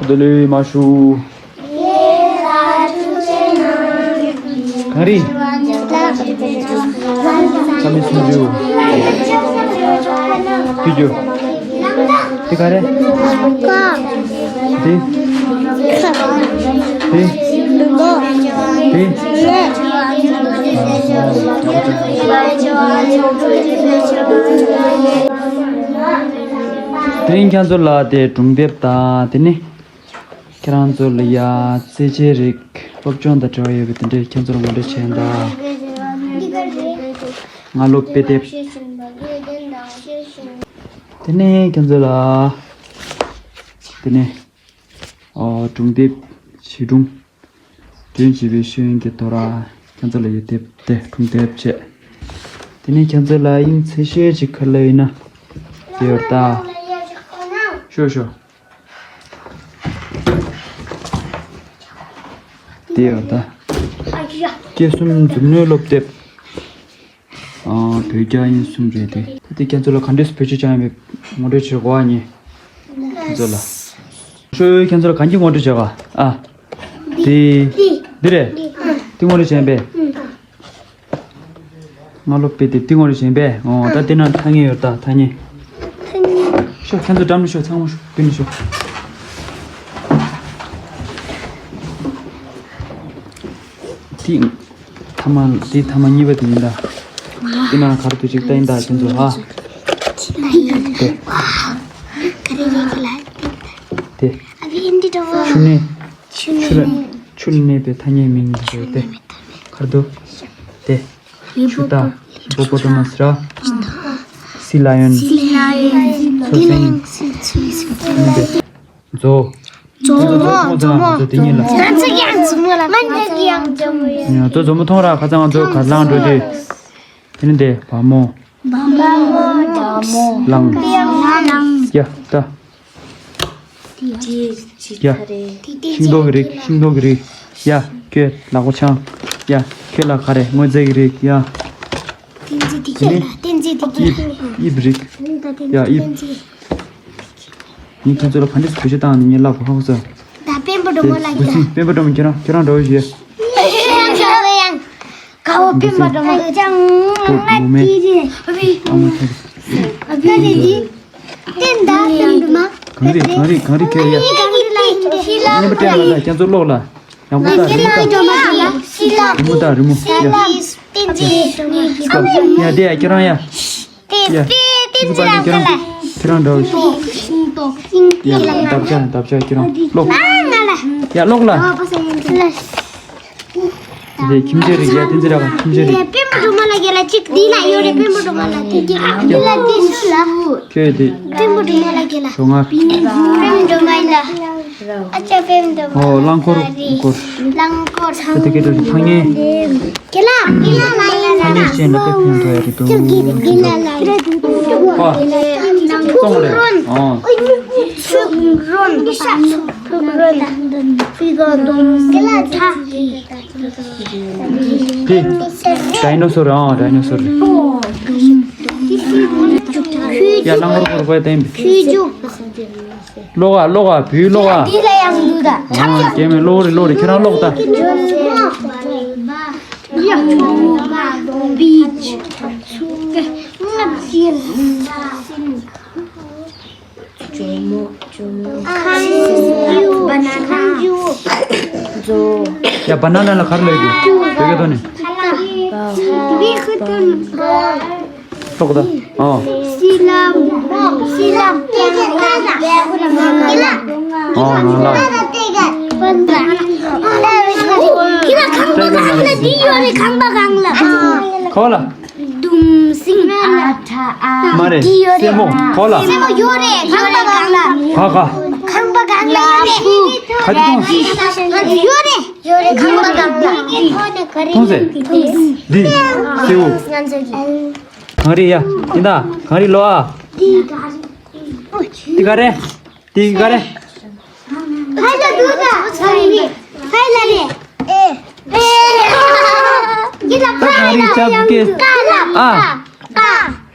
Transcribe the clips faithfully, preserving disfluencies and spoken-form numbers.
འདི་ལོས་མ་ཞུ། གངས་རི། ཚ་མི་སུམ་ཅུ། དུས་རྒྱུ། དེ་ག་རེ། དེ། དེ། དེ། དེ་རིང་ཁྱེད་ཚོ་ལ་དེ་སྒྲུང་དེབ་དང་དེ་ནི། ཁྱེད་རང་ཚོ་ལ་ཡ་རྩེད་ཆས་རིགས་སློབ་སྦྱོང་དང་འབྲེལ་བ་ཡོད་པའི་དེ་འདྲའི་ཁྱེད་ཚོར་ངོ་སྤྲོད་བྱས་ཡིན་ད། ང་སློབ་དཔེ་དེབ། དེ་ནས་ཁྱེད་ཚོ་ལ། དེ་ནས། ཨོ་སྒྲུང་དེབ་བྱིས་སྒྲུང་། སྒྲོན་བྱེད་པའི་ཤེས་ཡོན་གྱི་དོ་ར་ཁྱེད་ཚོ་ལ་ཡོད་དེབ་དེ་སྒྲུང་དེབ་བྱས། དེ་ནས་ཁྱེད་ཚོ་ལ་དབྱིངས་ཚད་ཤོས་ཅིག་ཁ་ལ་ཡིན་ན། དེ་ཡོད་ད། ཤོ་ཤོ། དེ་ཡང་ད། སྐྱེ་གསུམ་མཛུབ་གནོན་སློབ་དེབ། ཨ། བོད་རྒྱ་དབྱིན་གསུམ་རེད་དེ། ད་དེ་ཁྱེད་ཚོ་ལ་ག་འདྲས་བེད་སྤྱོད་བྱ་ཡིན་པའི་ངོ་སྤྲོད་བྱེད་དགོས་ཨ་ནི། ཁྱེད་ཚོ་ལ། ཤོ་ཁྱེད་ཚོ་ལ་གང་གི་ངོ་སྤྲོད་བྱེད་ག་ཨ། དེ། འདི་རེད། དེ་ངོ་སྤྲོད་བྱས་པས། ང་སློབ་དཔེ་དེབ་འདི་ངོ་རེ་བཞིན་པས། འོ་ད་འདི་ན་ཐ་སྙད་ཡོད་ད་ཐ་སྙད། ཤོག་ཁྱེད་ཚོ་འགྲམ་ནས་ཤོག་ཚང་མ་ཤོག་མདུན་ནས་ཤོག་འདི་ཐ་མ་འདི་ཐ་མ་གཉིས་པ་དེ་ཡིན་ད། འདི་ན་ག་རེ་འདུག་ཅིག་ལྟ་ཡིན་ད་ཁྱེད་ཚོ་ཧ། དེ། དེ། ཆུ་ནས། ཆུ་ལ་ཆུ་ལ་གནས་པའི་ཐ་སྙད་མིང་རེད་དེ། གར་དུ། དེ། ཆུ་རྟ། ཧི་པོ་པོ་ཏ་མ་སི་ར། སི་ལ་ཡོན། སོ་སེང་། མཛོ། མཛོ་མོ། མཛོ་མོ། མཛོ་དེ་ཉིད་ལ། ང་ཚོ་ཡང་མཛོ་མོ་ལ། ང་ཚོ་ཡང་མཛོ་མོ། མཛོ་མཛོ་མོ་མཐོང་ར་ཁ་ཚང་མཛོ་ག་ལང་འགྲོ་དུས། དེ་ནི་དེ་བ་མོ། བ་མོ། ལང་། ལང་། ཡ་ད། ཡ། ཤིང་ཏོག་གི་རིགས། ཤིང་ཏོག་གི་རིགས། ཡ། ཁྱོད་ལག་པ་འཆང་། ཡ། ཁྱོད་ལ་ག་རེ། དངོས་རྫས་ཀྱི་རིགས། ཡ། དེ་ནི་དབྱིབས། དབྱིབས་རིགས། ཡ། དབྱིབས། ངས་ཁྱེད་ཚོ་ལ་ག་འདྲས་བེད་སྤྱོད་བཏང་ནས་ངས་བསླབ་དགོས་ཧ་གོ་ས། ད་དཔོན་པོ་སྒྲོལ་མ་ལ་རྒྱ། དཔོན་པོ་སྒྲོལ་མ་ཁྱེད་རང་ཁྱེད་རང་འདྲ་བོ་ཞིག་ཡ། ཁ་བོ་དཔོན་པོ་སྒྲོལ་མ་ཅང་ང་ཏི་རེད། ཨ་མ་ཁྱེད། ཨ་ཕི་རེད་དེ། བསྟན་ད་བསྟན་འགྲོ་མ། གངས་རི་གངས་རི་གངས་རི་ཁྱེར་ཡ། གངས་རི་ལ་ཡིན་ཏེ་ཤི་ལ། རྔན་པ་སྤྲད་ལ་ལ་ཁྱེད་ཚོ་ཀློག་ལ། ཡག་པོ་ལྟ། རི་མོ་ལྟ། རི་མོ་ལྟ། རི་མོ་ལྟ། རི་མོ། ཡ། ཡ་དེ་ཡ་ཁྱེད་རང་ཡ། ཡ། ཁྱེད་ཚོ་པ་ནི་ཁྱེད་རང་ཁྱེད་རང་འདྲ་བོ་ཞིག་ཡ། འདབ་ཆགས་འདབ་ཆགས་ཁྱེད་རང་ཀློག་ཡ་ཀློག་ལ། དེ་ཁྱིམ་ཆས་རིགས་ཡ་དེ་ཚེ་ར་ཁྱིམ་ཆས་རིགས། དཔོན་པོ་སྒྲོལ་མ་ལ་རྒྱ་ལ་གཅིག་འདི་ལ་ཡོད་རེད། དཔོན་པོ་སྒྲོལ་མ་ལ་དེ་གཅིག་འདི་ལ་དེ་སུ་ལ། ཁྱོད་དེ། དཔོན་པོ་སྒྲོལ་མ་ལ་རྒྱ་ལ། ཞོགས་ང་། དཔོན་པོ་སྒྲོལ་མ་ལ། ཨ་ཅག་དཔོན་པོ་སྒྲོལ་མ། ཨོ་རླངས་འཁོར་འཁོར། རླངས་འཁོར། ཨ་དེ་སྐད་དུ་ཐང་ངེ། གི་ལ་གི་ལ་ལ་ཡ་ལ། ཐང་ངེ་ཅན་ལ་དཔེ་ཕན་ཐོགས་ཡ་རེད་འདུག་གི་ལ་ལ་ཡ། ཨོ། ཐུག་རོན། ཨོ། ཐུག་རོན། ཐུག་རོན། ཕི་ག་དོམ་གི་ལ་ཐ། དེ། ཌའི་ནོ་སོར། ཨ་ཌའི་ནོ་སོར། ཡ་རླངས་འཁོར་འཁོར་དཔེ་བསྟན་པས། ཁྱུ་མཆོག་ཀློག་ཨ་ཀློག་ཨ་བུ་ཀློག་ཨ། འདི་ལ་ཡང་འདུག་ད། ཨ་སྐྱེ་མེད་ཀློག་རེ་ཀློག་རེ་ཁྱེད་རང་ཀློག་ད། ཇོ་མོ། ཇོ་མོ། ཁམ་ཡུ། བ་ན་ན། ཁམ་ཡུ། མཛོ། ཡ་བ་ན་ན་ལ་ག་རེ་ལབ་ཀྱི་འདུག་བོད་སྐད་ཐོག་ནས། ཀློག་ད། ཨོ། སི་ལམ། སི་ལམ། ཨོ་ནང་ལ། ཁྱེད་ལ་ཁང་པ་གང་ལ་འདི་ཡོད་རེད། ཁང་པ་གང་ལ། ག་བ་ལ། ལྡུམ་སེང་། ཨ་ཁྲ་ཨ། མ་རེད། འདི་ཡོད་རེད། སེན་མོ་ག་བ་ལ། སེན་མོ་ཡོད་རེད། ཁང་པ་གང་ལ། ག་ག་ཁང་པ་གང་ལ་ཡོད་རེད། ག་དེ་མཐོང་། ཡོད་རེད། ཡོད་རེད། ཁང་པ་གང་ལ། མཐོང་ཟེར། འདི། སེའུ། ང་ཚོ་གི། གངས་རི་ཡ། ཡིན་ད། གངས་རི་ལོ་ཨ། འདི་ག་རེ། འདི་ག་རེ། འདི་ག་རེ། ཕ་ལ་འདུག་ད། ཕ་ལ་རེད། ཕ་ལ་རེད། ཨེ། ཨེ། འདི་ལ་ཕ་ལ་ཡང་ཀ་ལ། ཨ། ཀ།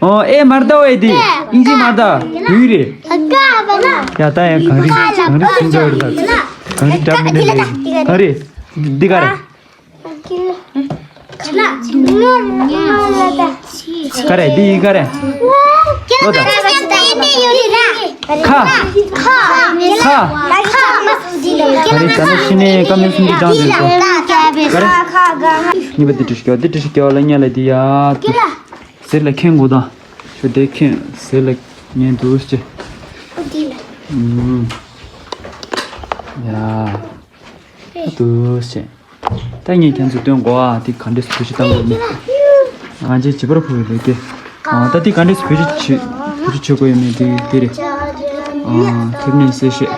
ཨོ་ཨེ་མ་རེད་ད། ཨེ་འདི་ཨིན་ཇི་མ་རེད་ད། བོད་རེད། ཀ་བ་ལ། ཡ་ད་ཡ་གངས་རི་གངས་རི་ཟིན་འགྲོ་རེད་ད། གངས་རི་འདྲ་མི་འདྲ་ལས་གངས་རི་འདི་ག་རེད། ག་རེ་འདི་ཡི་ག་རེ། ལོ་ད། ཁ། ཁ། ག་རེ་ད་ནི་ཤི་ནས་ཀ་མེད་སུམ་ཅུ་སྦྱངས་འདུག་གོ། ག་རེ། གཉིས་པ་འདི་བྲིས་ཤིག་འདི་བྲིས་ཤིག་ལ་ཉལ་ལ་འདི་ཡ། ཟེར་ལ་ཁེངས་དགོས་དང་། ཞོ་དེ་ཁེངས་ཟེར་ལ་ཉན་འདུག་ཅེ། ཡ། འདུག་ཅེ། ད་ངས་ཁྱེད་ཚོ་སྟོན་དགོས་ཨ། དེ་ག་འདྲས་སུ་བེད་སྤྱོད་བཏང་དགོས་མིན། ང་ཚོས་བྱིས་པར་ཕུལ་བའི་ལས་ཀ། ཨ་ད་དེ་ག་འདྲས་སུ་བེད་སྤྱོད་བྱེད་བེད་སྤྱོད་བྱེད་དགོས་ཡོད་མེད་དེ་དེ་རེད། ཨ་ཐེབས་ནས་གསལ་བཤད།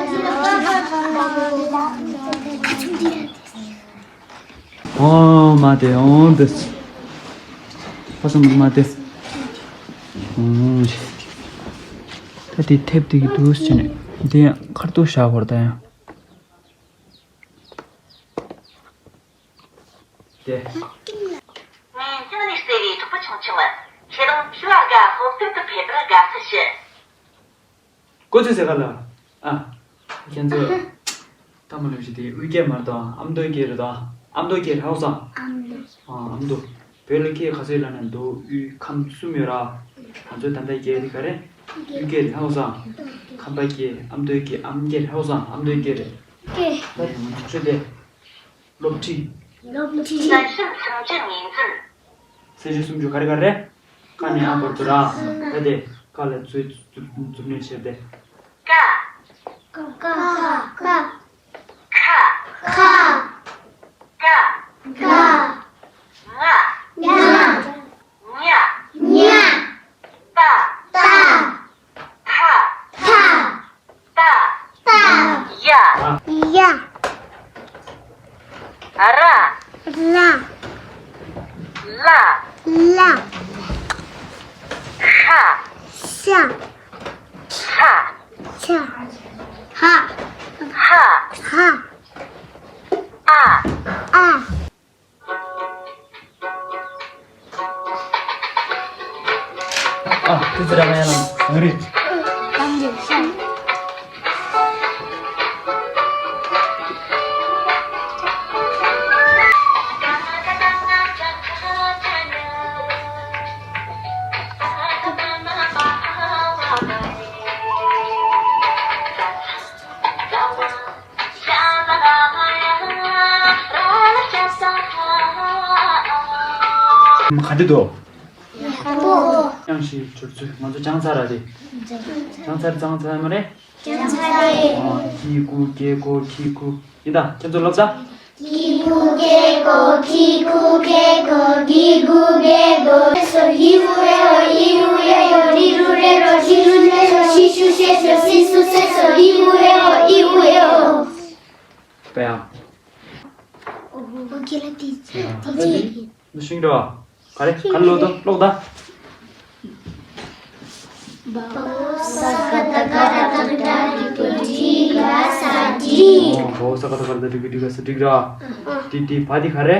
ཨོ་མ་དེ་ཨོ་དེ། ཕ་སམ་མ་དེ། ཨོ། ད་དེ་ཐེབས་དེ་གི་འདུག་ཟེར་ནས་དེ་ཡང་ཁར་ཏོ་བཞག་བར་ད་ཡང་། དེ། ངའི་སེམས་ནས་བརྩེ་བའི་གྲོགས་པོ་ཆུང་ཆུང་། ཁྱེད་རང་ཤི་ལ་དགའ་ཧོབ་ཏུ་དུ་ཕེབས་པར་དགའ་བསུ་ཞུ། ཀོ་ཚོད་ཟེར་ག་ལ། ཨ། ཁྱེད་ཚོ། ཐ་མ་ལུགས་ཤིག་དེ་དབུས་སྐད་མར་དང་ཨ་མདོའི་སྐད་རེད་དང་ཨ་མདོའི་སྐད་རེད་ཧའོ་སང་། ཨ་མདོ། ཨ་ཨ་མདོ། བོད་ལ་སྐད་ག་ཚོད་ལབ་ན་མདོ་དབུས་ཁམས་གསུམ་ཡོད་ར། ང་ཚོའི་ད་ལྟ་སྐད་དེ་ག་རེ། དབུས་སྐད་རེད་ཧའོ་སང་། ཁམས་པ་སྐད་ཨ་མདོའི་སྐད་ཨ་མ་སྐད་རེད་ཧའོ་སང་ཨ་མདོའི་སྐད་རེད། སྐད། ད་ཡང་ང་ཚོ་ཆོས་དེ། སློབ་ཁྲིད། སློབ་ཁྲིད། གསལ་བྱེད་སུམ་ཅུ་ངོས་འཛིན། གསལ་བྱེད་སུམ་ཅུ་ག་རེ་ག་རེ། ཀ་ནས་ཨ་བར་དུ་ར། ད་དེ་ཀ་ལ་མཛུབ་མཛུབ་མཛུབ་གནོན་བྱས་ཏེ། ཀ། ཀ། ཀ། ཁ། ཁ། ཀ། ཀ། ང་། ང་། ཉ། ཉ། ཏ། ཏ། ཐ། ཐ། ཏ། ཏ། ཡ། ཡ། ར། ར། ལ། ལ། ཤ། ཤ། ཆ། ཆ། ཧ། ཧ། ཧ། ཨ། ཨ། ཨ། དེ་ཚོ་ར་མ་ཡ་ལ་རེད། ག་འདི་འདུག་ཡང་ཞིག་གྲུབ་ཚུལ་ང་ཚོ་སྦྱངས་ཚར་ར་རེད། སྦྱངས་ཚར་སྦྱངས་ཚར་མ་རེད། སྦྱངས་ཚར་རེད། ཨ། ཀི་གུ་གེ་གོ་ཁི་གུ། ཡིན་ད་ཁྱེད་ཚོ་ལབ་ད། ཀི་གུ་གེ་གོ་ཁི་གུ་གེ་གོ་གི་གུ་གེ་གོ། སོ་ཧི་གུ་རེ་ཧོ་ཨི་གུ་ཨེ་གོ། རི་རུ་རེ་རོ་ཧྲི་རུ་ནེ་རོ། ཤི་ཤུ་ཤེ་ཤོ་སི་སུ་སེ་སོ། ཧི་གུ་རེ་ཧོ་ཨི་གུ་ཨེ་གོ། པའང་། ཨོ་ཁྱེད་ལ་དེ་དེ་ཅི་ཡིན། འདི་ཤིང་འགྲོ། ག་རེ་ག་རེ་ཀློག་དང་ཀློག་དང་། བ་ས་ག་བཏགས་སྒ་ར་བཏགས་སྒྲ་འགྲིག་གི་འགྲིག་ག་ས་འགྲིག་བ་ས་ག་བཏགས་སྒ་ར་བཏགས་སྒྲ་འགྲིག་གི་འགྲིག་ག་ས་འགྲིག་ར། ཏི་ཏི་བ་འདི་ག་རེ།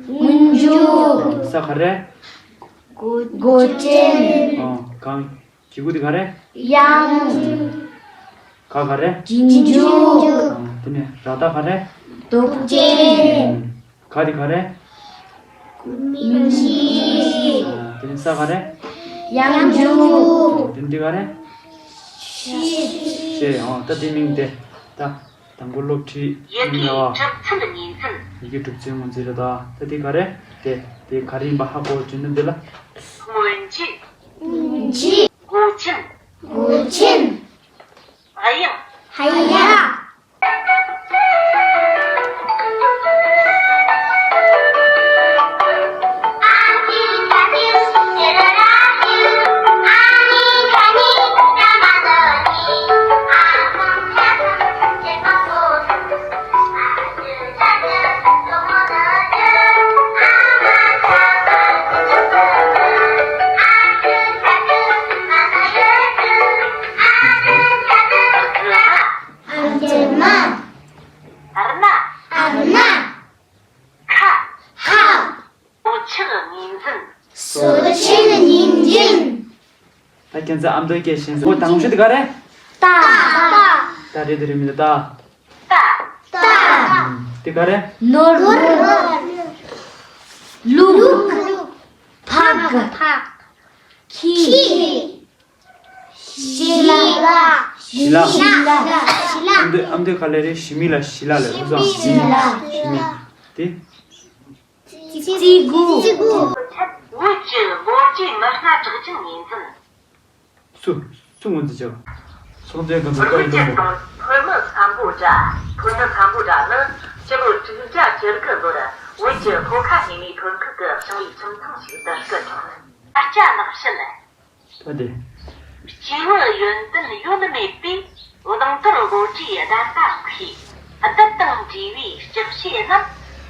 སྔོན་འཇུག་ས་ག་རེ། མགོ་ཅན། གང་། གི་གུ་འདི་ག་རེ། དབྱངས། ག་ག་རེ། རྗེས་འཇུག་དེ་ནས་ར་བཏགས་ག་རེ། འདོགས་ཅན། ག་འདི་ག་རེ། མིང་གཞི། དེ་ནས་ས་ག་རེ། དབྱངས་འཇུག་དེ་ནས་འདི་ག་རེ། ཤེས། ཤེས། ཨོ་ད་དེ་མིང་དེ། ད་དང་པོ་སློབ་ཁྲིད་ཡི་གེ་མིང་ལ་བ། གྲུབ་ཚུལ་ངོས་འཛིན། ཡི་གེ་གྲུབ་ཚུལ་ངོས་འཛིན་རེད་ད། ད་དེ་ག་རེ། དེ་དེ་ག་རེ་ཡིན་པ་ཧ་གོ་བྱུང་ན་འདི་ལ། སྔོན་འཇུག་སྔོན་འཇུག་མགོ་ཅན། མགོ་ཅན། དབྱངས། དབྱངས། ཨ་འདྲེ་མ། ར་ན། ར་ན། ཁ། ཧ། སོ་ཆེན་ངོས་འཛིན། སོ་ཆེན་ངོས་འཛིན། ད་ཁྱེད་ཚོ་ཨ་མདོའི་སྐད་ཤེས་སོང་། འོ་དང་ཤོས་དེ་ག་རེ། ཏ། ད་རེད་དེ་རེད་མི་འདུག་ད། ད། ཨམ། དེ་ག་རེ། ནོར། ལུག་ཕག་ཁྱི། ཞི་ལ། ཞི་ལ། ཞི་ལ། ཨམ་དེ་ཨམ་དེ་ག་ལེ་རེད། ཞི་མི་ལ་ཞི་ལ་ལེ། ཞི་མི། ཞི་མི། ཞི་མི། དེ། ཙི་གུ། ཙི་གུ། བོད་ཀྱི་ལོ་རྒྱུས་མི་སྣ་གྲགས་ཅན་ངོས་འཛིན། སུ། སུ་ངོས་འཛིན་བྱས་པ། སྲོང་བཙན་སྒམ་པོའི་བཀའ་ཡི་བློན་པོ། བོད་མི་སམ་བྷོ་ཊ། བོད་མི་སམ་བྷོ་ཊ་ནི་སྤྱི་ལོ་དྲུག་བརྒྱ་བཅུ་དགུ་ལོར་བོད་ཀྱི་ལྷོ་ཁ་སྨད་མའི་ཐོན་ཁུལ་གྱི་ཞིང་ལས་ཁྱིམ་ཚང་ཞིག་ཏུ་སྐུ་འཁྲུངས། ཨ་ཅག་ལགས་བཤད། ད་དེ། སྐྱེས་བུ་ཡོན་ཏན་ཡོད་མེད་པའི་རླངས་འཁོར་བློ་གྲོས་ལྡན་པ་མཁས། རྡུལ་དང་འདྲེས་པའི་ལྕགས་ཕྱེ་རྣམས་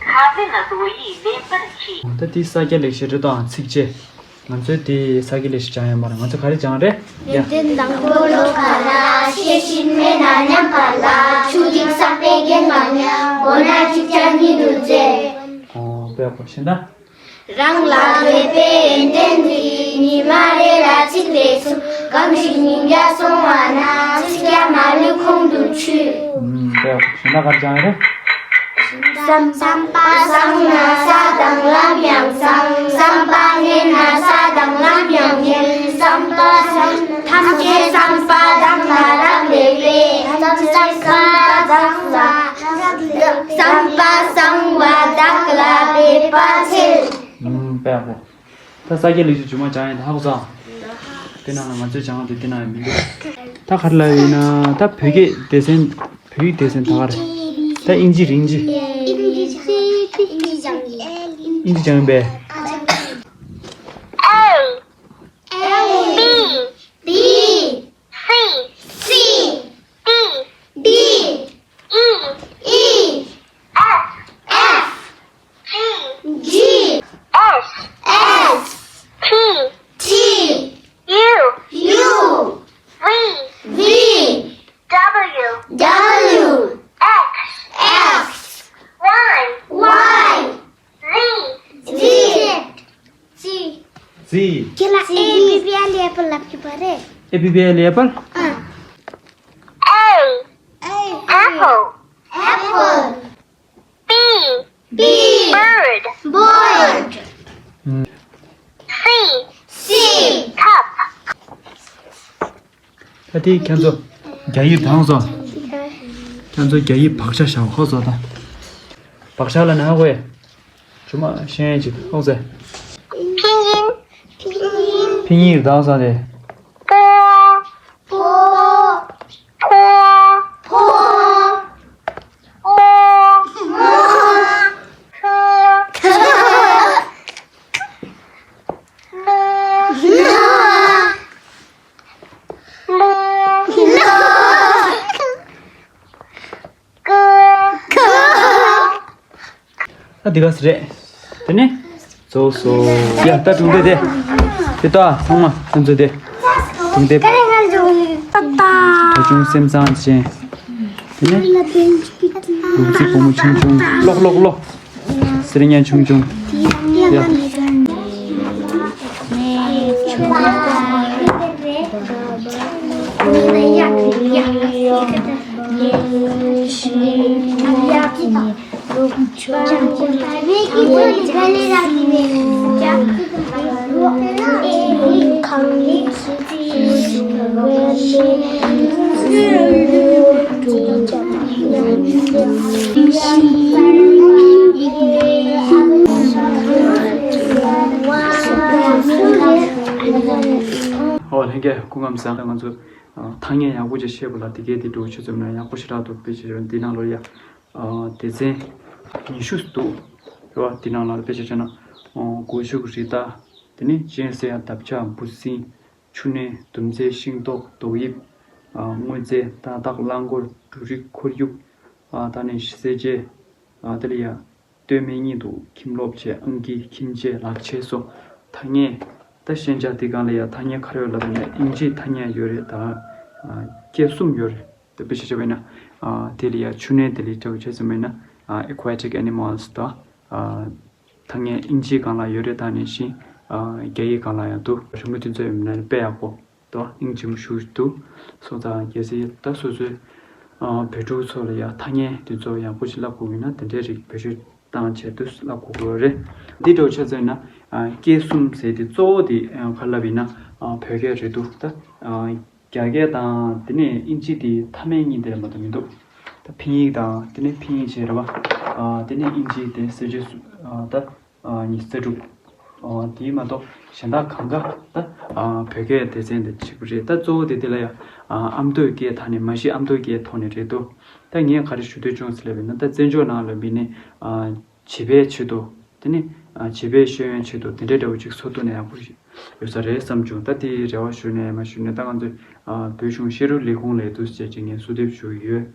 ཁ་བླན་རྡོ་ཡིས་ལེན་པར་ཤེས། ད་དེ་ས་སྐྱ་ལེགས་བཤད་འགྲེལ་དང་ཚིགས་བཅད། ང་ཚོས་དེ་ས་སྐྱ་ལེགས་བཤད་སྦྱང་ཡ་མ་རེད། ང་ཚོ་ག་རེ་སྦྱང་རེད། ཡ། ཡོན་ཏན་དང་པོ་ལོ་ཁ་ར་ཤེས་བཞིན་མེད་ན་ཉམས་པ་ལ། ཆུ་ཐིགས་བསགས་པས་རྒྱན་མ་ཉམས། འོ་ན་ཅིག་ཅར་ཉིད་དུ་མཛེས། ཨོ། དཔེ་ཡག་པོ་ཤེས་ད། རང་ལ་ཡོད་པའི་ཡོན་ཏན་དེ་ཉི་མ་རེ་ལ་ཚིག་ལས་གསུངས། གང་ཞིག་ཉིས་བརྒྱ་སོང་བ་ན། ཚིག་བརྒྱ་མ་ལུས་ཁོང་དུ་ཆུད། ཨུམ། དཔེ་ཡག་པོ་ཤེས་ད། ག་རེ་སྦྱང་ཡ་རེད། བསམ་པ་བཟང་ན་ས་དང་ལམ་ཡང་བཟང་། བསམ་པ་ངན་ན་ས་དང་ལམ་ཡང་ངན། བསམ་པ་བཟང་། ཐམས་ཅད་བསམ་པ་དག་ལ་རག་ལས་པས། ཐམས་ཅད་བསམ་པ་བཟང་ལ་རག་ལས། བསམ་པ་བཟང་བ་དག་ལ་འབད་པ་འཚལ། ཨུམ། དཔེ་ཡག་པོ། ད་ས་སྐྱ་ལེགས་བཤད་རྗེས་མ་སྦྱང་ཡ་ད་ཧ་གོ་སོང་། དེ་ནང་ལ་ང་ཚོས་སྦྱང་ཡ་དེ་དེ་ནང་ཡང་མི་འདུག་ད་ག་རེ་ལབ་ཡིན་ན། ད་བོད་སྐད་སྡེ་ཚན། བོད་ཡིག་སྡེ་ཚན་ད་ག་རེ། ད་ཨིན་ཇི་རེད། ཨིན་ཇི། ཨིན་ཇི། ཨིན་ཇི་སྦྱང་ཡིན་པས། A, B, B, C, C, D, D, E, E, F, F, G, G, S, S, T, T, U, U, V, V, W, W, X, X, Y, Y, Z, Z, Z, Z། ཁྱེད་ལ་A B B L apple ལབ་ཀྱི་པ་རེད། A B B L apple། ཨ། A, A, apple, apple, B, B, bird, bird, ཨུམ། C, C, cup། ད་དེ་ཁྱེད་ཚོ་རྒྱ་ཡིག་དང་སོ། ཁྱེད་ཚོ་རྒྱ་ཡིག་བག་ཆགས་བཞག་ཧོ་སོ་ད། བག་ཆགས་ལ་ན་ཧ་གོ་ཡ། ཇུ་མ་ཤེས་ཡ་ཅིག་ཧོ་སོ། 拼音། 拼音། 拼音 དང་སོ་དེ། པོ། པོ། པོ། པོ། མོ། མོ། ཁ། ཁ། ལ། ལ། ལ། ཀ། ཀ། ཨ་འདི་ག་ཟེར་རེད། དེ་ནས་རྫོགས་སོ། ཡ་ད་སྒྲུང་དེབ་དེ། དེ་ད་ཚང་མ་ཁྱེད་ཚོ་དེ། སྒྲུང་དེབ། ད་ད། ད་ཅུང་སེམས་བཟང་ཅན། དེ་ནས་ལུག་རྫི་བུ་མོ་ཆུང་ཆུང་། ཀློག་ཀློག་ཀློག་སིལ་སྙན་ཆུང་ཆུང་། ཡ། ཨོ་ལྷན་རྒྱས་སྐུ་ཁམས་བཟང་། ང་ཚོ་ཐ་སྙད་ཡག་པོ་ཅིག་ཤེས་པ་ལ་དེ་གའི་དེ་འགྲོ་ཆུ་ཚོད་ན་ཡག་པོ་ཞེ་དྲག་འདུག་དཔེ་ཆ་འདི་ནང་ལོ་ཡ། སྡེ་ཚན་ཉི་ཤུ་འདུག་རེད་བ། འདི་ནང་ལ་དཔེ་ཆ་བྱས་ན། སྒོ་ཕྱུགས་རི་དྭགས། དེ་ནས་གཅན་གཟན་འདབ་ཆགས་འབུ་སྲིན། ཆུ་གནས། དུམ་རྫས། ཤིང་ཏོག་དོག་དབྱིབས། དངོས་རྫས། སྣ་ཐག་རླངས་འཁོར་འབྲུ་རིགས། ཁོར་ཡུག་ད་ནས་སེར་བྱེས། དེ་ལ་ཡ། སྟོད་སྨད་གཉིས་འདུག་ཁྱིམ་སློབ་བྱས། ཨང་ཀི། ཁྱིམ་ཆས། ལག་ཆས་སོགས། ཐ་སྙད། ད་ཤན་སྦྱར་འདི་སྒང་ལ་ཡ་ཐ་སྙད་ག་རེ་ཡོད་ལབ་ན་ཨིན་ཇིའི་ཐ་སྙད་ཡོད་རེད་ད། སྐད་གསུམ་ཡོད་རེད། དེ་དཔེ་ཆ་བྱས་པ་ཡིན་ན། དེ་ལ་ཡ་ཆུ་གནས་དེ་ལ་ཡ་འདྲ་བོ་བྱས་ཙམ་པ་ཡིན་ན། Aquatic animals ད། ཐ་སྙད་ཨིན་ཇིའི་སྒང་ལ་ཡོད་རེད། ད་ནང་བཞིན་རྒྱ་ཡིག་སྒང་ལ་ཡང་འདུག་རིན་པོ་འདི་ཚོ་ཡོད་མིན་ན་དཔེ་ཡག་པོ་འདུག་སྙིང་རྗེ་མོ་ཞེ་པོ་འདུག་སོང་ཙང་གལ་སྲིད་ད་སོ་སོའི་ བོད་ཕྲུག་ཚོ་ལ་ཡང་ཐ་སྙད་དེ་ཚོ་ཡག་པོ་ཞིག་བསླབ་དགོས་ཡོད་ན་དེ་འདྲའི་རིགས་བེད་སྤྱོད་བཏང་བྱས་དུས་བསླབ་དགོས་ཀྱི་ཡོད་རེད། འདི་འདྲ་བོ་ཆ་མཚོན་ན་སྐད་གསུམ་ཟེར་དེ་གཙོ་བོ་དེ་ག་རེ་ལབ་ཡིན་ན་བོད་སྐད་རེད་འདུག་ད་རྒྱ་སྐད་དང་དེ་ནས་དབྱིན་ཇི་དེ་མཐའ་མའི་གཉིས་དེ་ལ་མ་གཏོགས་མི་འདུག་ད་ཕིན་ཡིག་དང་དེ་ནས་ཕིན་ཡིག་བྱས་རེད་བ། དེ་ནས་དབྱིན་ཇི་དེ་གསལ་བྱེད་ད། ཉི་ཤུ་རྩ་དྲུག་དེའི་མ་གཏོགས་གཞན་དག་གང་ག་ད་བོད་སྐད་སྡེ་ཚན་དེ་གཅིག་པུ་རེད། ད་གཙོ་བོ་དེ་དེ་ལ་ཡང་ཨ་མདོའི་སྐད་ཐོག་ནས་མ་གཞི་ཨ་མདོའི་སྐད་ཐོག་ནས་རེད་འདུག་ད་ངས་ག་རེ་ཞུ་འདོད་བྱུང་ཟེར་ལབ་པ་ཡིན་ན་ད་བཙན་བྱོལ་ནང་ལ་མི་ནི་བྱིས་པའི་ཆེད་དུ་དེ་ནི་བྱིས་པའི་ཤེས་ཡོན་ཆེད་དུ་དེ་འདྲའི་འདྲ་བོ་ཅིག་བཟོ་ཐུབ་ན་ཡག་པོ་ཞིག་ཡོད་ས་རེད་བསམ་བྱུང་། ད་དེའི་རེ་བ་ཞུ་ནས་མ་ཞུ་ནས་ད་ང་ཚོས་བོད་གཞུང་ཤེས་རིག་ལས་ཁུངས་ལ་འདུག་ཟེར་ཅིག་ངས་གསོལ་འདེབས་ཞུ་གི་ཡོད།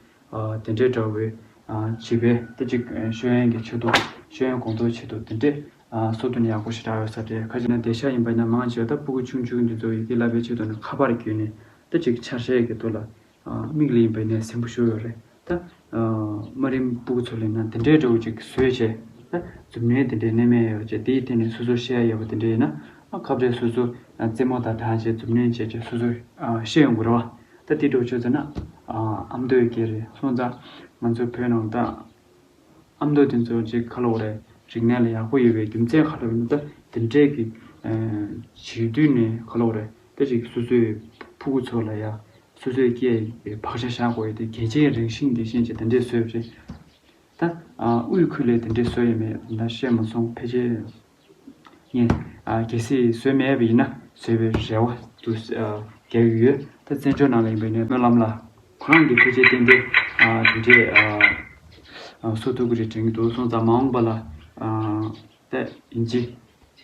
དེ་འདྲའི་འདྲ་བའི་བྱིས་པའི་ད་ཅིག་ཤེས་ཡོན་གྱི་ཆེད་དུ་ཤེས་ཡོན་གོང་མཐོའི་ཆེད་དུ་དེ་འདྲའི་བཟོ་ཐུབ་ན་ཡག་པོ་ཞེ་དྲག་ཡོད་ས་རེད། ཁ་ཅིག་ན་དེང་སང་ཡིན་པ་ཡིན་ན་མང་ཆེ་བ་ད་སྤུ་གུ་ཆུང་ཆུང་འདི་ཚོ་ཡི་གེ་བསླབ་པའི་ཆེད་དུ་ནི་ཁ་པར་བརྒྱུད་ནས་ད་ཅིག་ཆ་ཤས་ཀྱི་ཐོག་ལ་མིག་ལ་ཡིན་པ་ཡིན་ནའི་ཟིན་པོ་ཞུ་ཡོད་རེད། ད་དམའ་རིམ་སྤུ་གུ་ཚོ་ལ་ཡིན་ན་དེ་འདྲའི་འདྲ་བོ་ཅིག་བཟོས་བྱས་ད་མཛུབ་གནོན་དེ་འདྲའི་གནས་མེད་ཡོད་བྱས་དེའི་ཐད་ནས་སོ་སོ་ཤེས་ཡ་ཡོད་པ་དེ་འདྲ་ཡིན་ན་ཁ་བརྡའི་སོ་སོ་རྩེད་མོ་དང་སྦྲགས་བྱས་མཛུབ་གནོན་བྱས་བྱས་སོ་སོ་ཤེས་ཡོང་དགོས་རེད་བ། ད་དེ་འདྲ་བོ་བྱས་ཙང་ན་ཨ་མདོའི་སྐད་རེད་སོང་ཙང་ང་ཚོའི་བོད་ནང་ད་ཨ་མདོ་དེ་ཚོ་ཅིག་ག་ལབ་དགོས་རེད། རིག་གནས་ལ་ཡག་པོ་ཡོད་པའི་རྒྱུ་མཚན་ག་ལབ་ཡིན་ན་ད་དེ་འདྲས་ཀྱི་བྱིས་དུས་ནས་ག་ལབ་དགོས་རེད། ད་ཅིག་སོ་སོའི་ཕྲུ་གུ་ཚོ་ལ་ཡ་སོ་སོའི་སྐད་བག་ཆགས་བཞག་དགོས་ཡོད་དེ་གལ་ཆེན་རང་བཞིན་དེ་ཤེས་བྱས་དེ་འདྲས་བཟོས་པ་རེད། ད་དབུས་ཁུལ་ལས་དེ་འདྲས་བཟོས་ཡོད་མེད་ད་ཤེས་མ་སོང་ཕལ་ཆེར། ངས་ཨ་གལ་སྲིད་བཟོས་མེད་པ་ཡིན་ན་བཟོས་པའི་རེ་བ་དུ་ཨ་རྒྱག་གི་ཡོད། ད་བཙན་བྱོལ་ནང་ལ་ཡིན་པ་ཡིན་ན་སྨོན་ལམ་ལ་ཁོ་རང་གི་ཕལ་ཆེར་ཏན་ཏན་ཨ་དེ་འདྲའི་ཨ་ཨ་བཟོ་ཐུབ་ཀྱི་རེད་དྲན་གྱི་འདུག་སོང་ཙང་མ་འོངས་པ་ལ་ཨ་ད་ཡིན་གཅིག་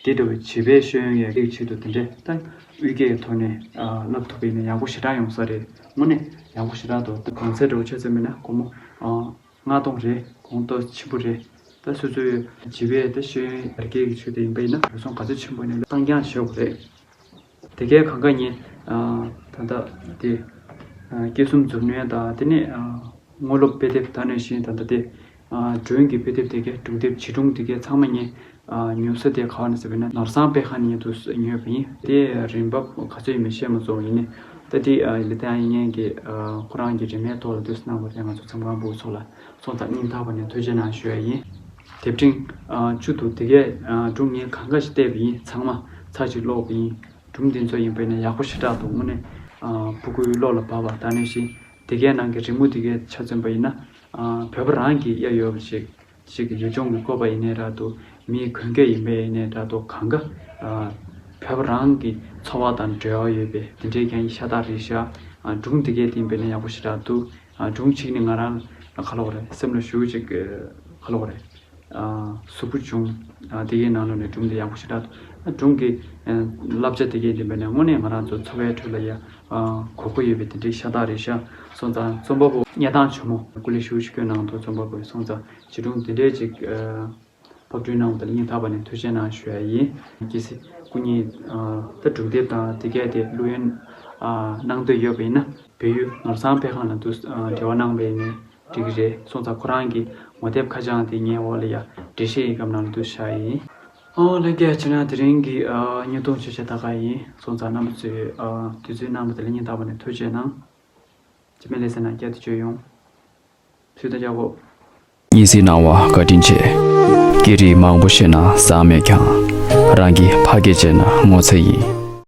དེ་འདྲ་བའི་བྱིས་པའི་ཤེས་ཡོན་ཡར་རྒྱས་ཀྱི་ཆེད་དུ་དེ་འདྲའི་ད་དབུས་སྐད་ཀྱི་ཐོག་ནས་ཨ་བསླབ་ཐུབ་པ་ཡིན་ན་ཡག་པོ་ཞེ་དྲག་ཡོང་ས་རེད། དངོས་གནས་ཡག་པོ་ཞེ་དྲག་འདུག་ད་གོང་ཚད་འདྲ་བོ་ཆ་ཚང་མིན་ན་སྒོར་མོ་ཨ། ལྔ་སྟོང་རེད། གོང་མཐོ་ཆེན་པོ་རེད། ད་སོ་སོའི་བྱིས་པའི་ད་ཤེས་ཡོན་ཡར་རྒྱས་ཀྱི་ཆེད་དུ་ཡིན་པ་ཡིན་ན་འགྲོ་སོང་ག་ཚོད་ཆེན་པོ་ཡིན་ན་གཏོང་རྐྱང་བྱེད་དགོས་རེད། དེ་གའི་གང་ག་ཉིན་ད་ལྟ་དེ་སྐྱེད་སྲུང་མཛུབ་གནོན་དང་དེ་ནས་དངོས་སློབ་དཔེ་དེབ་ད་ནས་བཞིན་ད་ལྟ་དེ་སྒྲུང་གི་དཔེ་དེབ་དེ་གའི་སྒྲུང་དེབ་བྱིས་སྒྲུང་དེ་གའི་ཚང་མ་ཉིན། ཉོ་ས་དེ་ག་བ་ནས་ཟེར་བས་ན་ནོར་བཟང་དཔེ་ཁང་ནས་དུ་ཉོས་པ་ཡིན། དེ་རིན་འབབ་ག་ཚོད་ཡིན་མིན་ཤེས་མ་སོང་ཡིན་ནི། ད་དེ་ལི་ཏང་ཡིན་ངན་གྱི་ཁོ་རང་གི་རིན་མེད་ཐོག་ལ་དུས་གནང་བ་དེ་ང་ཚོ་ཚང་མ་བུ་ཚོ་ལ་སོང་ཙང་སྙིང་ཐག་པ་ནས་ཐུགས་རྗེ་གནང་ཞུ་ཡ་ཡིན། དེབ་ཕྲེང་བཅུ་དུ་དེ་གས་སྒྲུང་ངས་གང་ག་ཞིག་བལྟས་པ་ཡིན་ཚང་མ་ཚར་གཅིག་ཀློག་པ་ཡིན། སྒྲུང་དེ་ཚོ་ཡིན་པས་ན་ཡག་པོ་ཞེ་དྲག་འདུག་དངོས་གནས་ཕྲུ་གུའི་བློ་ལ་བབས་པ་ད་ནས་བཞིན་དེ་གས་ནང་གི་རི་མོ་དེ་གས་ཆ་མཚོན་པ་ཡིན་ན་བོད་པ་རང་གི་གཡས་ཡོད་པ་ཞིག་ཞིག་གི་ཡུལ་ལྗོངས་ཀྱི་བཀོད་པ་ཡིན་ནའི་འདྲ་འདུག་མིའི་གོན་སྐྱེས་ཡིན་པས་ཡིན་ནའི་འདྲ་འདུག་གང་ག་བོད་པ་རང་གི་འཚོ་བ་དང་འབྲེལ་བ་ཡོད་པའི་དེ་འདྲའི་ཀྱང་ཤ་སྟག་རེད་ཤག་སྒྲུང་དེ་གས་དེ་ཡིན་པས་ན་ཡག་པོ་ཞེ་དྲག་འདུག་སྒྲུང་གཅིག་ནི་ང་རང་ལ་ག་ལབ་དགོས་རེད་སེམས་ལ་ཞུགས་ཅིག་ག་ལབ་དགོས་རེད། གཟུགས་པོ་བྱུང་། དེ་གའི་ནང་ལོགས་ནས་སྒྲུང་དེ་ཡག་པོ་ཞེ་དྲག་འདུག་སྒྲུང་གི་བསླབ་བྱ་དེ་གའི་འདི་འབད་ནས་དངོས་གནས་ང་རང་ཚོ་འཚོ་བའི་ཁྲོད་ལ་ཡ་གོ་སྐབས་ཡོད་པའི་དེ་འདྲའི་ཤ་སྟག་རེད་ཤག་སོང་ཙང་རྩོམ་པ་པོ་གཉའ་ཐང་ཇོ་མོ་སྐུ་ལས་ཞུ་ཞུ་སྐྱོན་གནང་འདུག་རྩོམ་པ་པོས་སོང་ཙང་བྱིས་སྒྲུང་དེ་འདྲའི་ཅིག་ཕབ་སྐྲུན་གནང་བ་དེ་ལ་སྙིང་ཐག་པ་ནས་ཐུགས་རྗེ་གནང་ཞུ་ཡ་ཡིན། གལ་སྲིད་སྐུ་ཉིད་ད་སྒྲུང་དེབ་དང་དེ་གའི་དེ་བླུ་ཡོན་གནང་འདོད་ཡོད་པ་ཡིན་ན་བལ་ཡུལ་ནོར་བཟང་དཔེ་ཁང་ལ་འདུག་འབྲེལ་བ་གནང་བ་ཡིན་ན། འགྲིག་གི་རེད། སོང་ཙང་ཁོ་རང་གི་ངོ་དེབ་ཁ་བྱང་དེ་ངའི་འོག་ལ་ཡ་འགྲེལ་བཤད་ཡི་སྒམ་ནང་ལ་འདུག་བཞག་ཡིན། ཨོ་ལྷན་རྒྱས་ཁྱེད་རང་དེ་རིང་གི་ཨ་བརྙན་ཐུང་ཆུ་ཚོད་ད་ག་ཡིན། སོང་ཙང་རྣམ་པ་ཚོས་ཨ་དུས་ཚོད་གནང་བ་དེ་ལ་སྙིང་ཐག་པ་ནས་ཐུགས་རྗེ་གནང་། རྗེས་མའི་ལེ་ཚན་ནང་བསྐྱར་དུ་མཇལ་ཡོང་། སུས་ད་རྒྱག་གོ། སྙན་སེང་གནང་བ་བཀའ་དྲིན་ཆེ། སྐད་རིགས་མང་པོ་ཤེས་ན་ཟང་མེད་ཀྱང་། རང་གི་ཕ་སྐད་བརྗེད་ན་ངོ་ཚ་ཡིན།